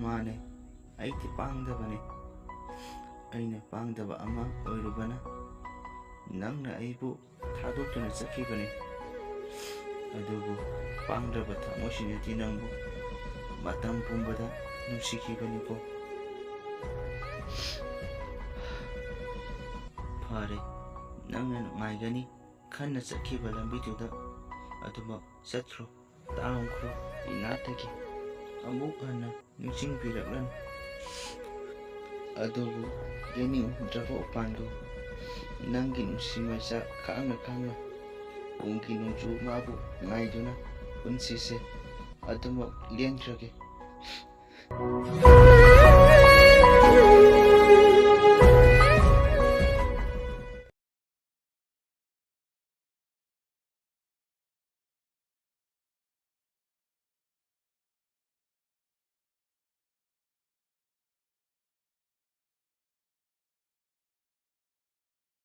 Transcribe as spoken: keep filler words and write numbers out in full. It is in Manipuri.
ꯃꯥꯅꯦ, ꯑꯩꯗꯤ ꯄꯥꯡꯗꯕꯅꯦ꯫ ꯑꯩꯅ ꯄꯥꯡꯗꯕ ꯑꯃ ꯑꯣꯏꯔꯨꯕꯅ ꯅꯪꯅ ꯑꯩꯕꯨ ꯊꯥꯗꯣꯛꯇꯨꯅ ꯆꯠꯈꯤꯕꯅꯤ꯫ ꯑꯗꯨꯕꯨ ꯄꯥꯡꯗ꯭ꯔꯕ ꯊꯃꯣꯏꯁꯤꯅꯗꯤ ꯅꯪꯕꯨ ꯃꯇꯝ ꯄꯨꯝꯕꯗ ꯅꯨꯡꯁꯤꯈꯤꯕꯅꯤꯀꯣ꯫ ꯐꯔꯦ, ꯅꯪꯅ ꯅꯨꯡꯉꯥꯏꯒꯅꯤ ꯈꯟꯅ ꯆꯠꯈꯤꯕ ꯂꯝꯕꯤꯗꯨꯗ ꯑꯗꯨꯃꯛ ꯆꯠꯈ꯭ꯔꯣ꯫ ꯇꯥꯡꯈ꯭ꯔꯣ, ꯏꯅꯥꯛꯇꯒꯤ ꯑꯃꯨꯛ ꯍꯟꯅ ꯅꯤꯡꯁꯤꯡꯕꯤꯔꯛꯂꯅꯨ꯫ ꯑꯗꯨꯕꯨ ꯌꯦꯡꯅꯤꯡꯗ꯭ꯔꯕ ꯎꯄꯥꯟꯗꯨ ꯅꯪꯒꯤ ꯅꯨꯡꯁꯤ ꯃꯩꯆꯥꯛ ꯈꯥꯡꯅ ꯈꯥꯡꯅ ꯄꯨꯡꯒꯤ ꯅꯣꯡꯖꯨ ꯃꯥꯕꯨ ꯉꯥꯏꯗꯨꯅ ꯄꯨꯟꯁꯤꯁꯦ ꯑꯗꯨꯃꯛ ꯂꯦꯟꯈ꯭ꯔꯒꯦ꯫